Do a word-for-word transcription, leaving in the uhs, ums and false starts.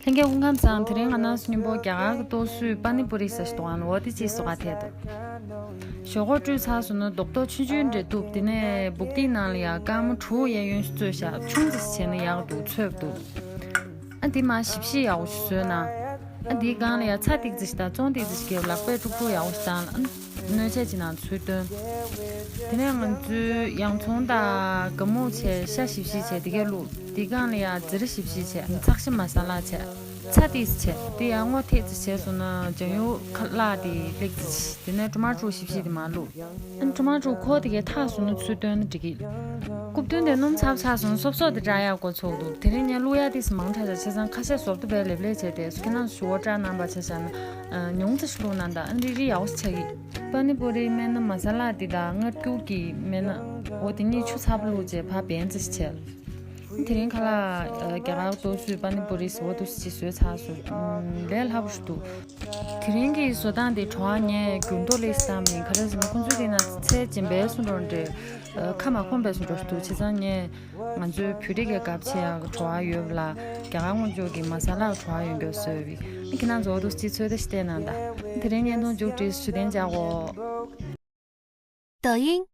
ལྷན་རྒྱས་སྐུ་ཁམས་བཟང་། དེ་རིང་ང་རང་ཚོ་མཉམ་པོ་རྒྱ་གར་གྱི་ལྟོ་བཟོས་པ་ནི་པུ་རི་ཟེར་ཞིག་འདུག་ཨ་ནི་འོ་དེ་ཅིག་བཟོ་ག་ཐད་དོ། ཞོག་ཁོག་བཀྲུས་ཚར་སོང་ན་རྡོག་རྡོག་ཆུང་ཆུང་འདྲ་བཏུབ། དེ་ནས་སྦུག་ཏིའི་ནང་ལ་ཡ་དཀར་མོ་དྲུག་ཡ་གཡོན་ཞིག་བཙོས་བཞག་ཆུང་ཙམ་ཞིག་བྱས་ན་ཡག་འདུག་ཚོས་འདུག་ཨ་འདི་མ་ཞིབ་ཞིབ་ཡག་པོ་ཞིག་བཟོས་ན། ཨ་འདིའི་སྒང་ལ་ཡ་ཚྭ་ཏིག་ཙམ་ཞིག་དང་བཙོང་ཏིག་ཙམ་ཞིག་བརྒྱབ། ལག་པས་དཀྲུག་དཀྲུག་ཡག་པོ་ཞིག་བཏང་ལ་ཨ་སྣོད་ཆས་ཅིག་ནང་ཚུར་བཏོན། དེ་ནས་ང་ཚོས་ཡང་ཚོང་དང་ག་མུག་བྱས། ཤ་ཞིབ་ཞིབ་བྱས། དེ་གས་བླུགས། དེའི་སྒང་ལ་ཡ་ཛི་ར་ཞིབ་ཞིབ་བྱས། ཚག་ཤ་མ་ས་ལ་བྱས། ཚྭ་ཏིག་ཙམ་བྱས། དེ་ཡང་སྔོ་ཐིག་ཙམ་བྱས་སོང་ན་ལྗང་ཡུ་ཁ་ལག་དེ་ལེགས་ཙམ་བྱས། དེ་ནས་ཊ་མ་ཊོ་ཞིབ་ཞིབ་དེ་མར་བླུགས། ཊ་མ་ཊོ་ཁོ་དེ་གས་ཐག་སོང་ན་ཚུར་བཏོན་ན་འགྲིག་གི། རྐུབ་ཐུང་དེ་སྣུམ་ཚ་པོ་ཚ་སོང་ན་སོབ་སོབ་དེ་བཀྲ་ཡག་གོ་ཚོགས་འདུག་དེ་རིང་ངས་བླུག་ཡག་དེ་མང་དྲགས་ཤག་བྱས་ཙང་ཁ་ཤས་བཟོ་ལྟ་བས་ལེབ་ལེབ་བྱས་ཏེ། ཁྱེད་རང་ཚོ་ཞུ་བ་བཀྲ་གནང་པ་བྱས་ཙང་ཉུང་ཙམ་ཞིག་བླུགས་གནང་དང་། ཨ་རིག་རིག་ཡག་པོ་ཞིག་ཆགས་ཀྱི། པ་ནི་པུ་རིའི་སྨན་སྣ་མ་ས་ལ་དེ་དང་མངར་སྐྱུར་གྱི་སྨན་སྣ་འོ་དེ་གཉིས་ཆུ་ཚ་པོ་བླུགས་བྱས་ཕར་སྦན་ཙམ་ཞིག་བྱས། དེ་རིང་ཁ་ལག་རྒྱ་གར་ལྟོ་བཟོས་པ་ནི་པུ་རི་ཟེར་བ་འདུག་སེ་ཅིག་བཟོས་ཚར་སོང་། ལས་སླ་པོ་ཞིག་འདུག་དེ་རིང་གི་བཟོ་སྟངས་དེ་བྲོ་བ་ངས་འགྱུར་ལྡོག་ལས་བཏང་མིན། ག་རེ་ཟེར་ན་ཁོང་ཚོའི་དེ་ན་ཚལ་སྦྱིན་པའི་སུ་འགྲོ་འདྲེ། ཁ་མ་ཁོམ་པའི་སུ་འགྲོ་འདུག་བྱས་ཙང་ངས་ང་ཚོའི་བོད་རིགས་ཀྱི་སྐབས་ཆེ་ཡག་གི་བྲོ་བ་ཡོད་པ་ལ་རྒྱ་གར་སྔོན་འཇུག་གི་མ་ས་ལ་བྲོ་བ་ཡོད་མཁན་བཟོས་པའི་ཁྱེད་རང་ཚོ་འདུག་སེ་ཚོད་ལྟ་ཞིག་བལྟས་གནང་དང་། དེ་རིང་བརྙན་ཐུང་མཇུག་བསྒྲིལ། ཞུ་དན་ཅག་གོ། 抖音，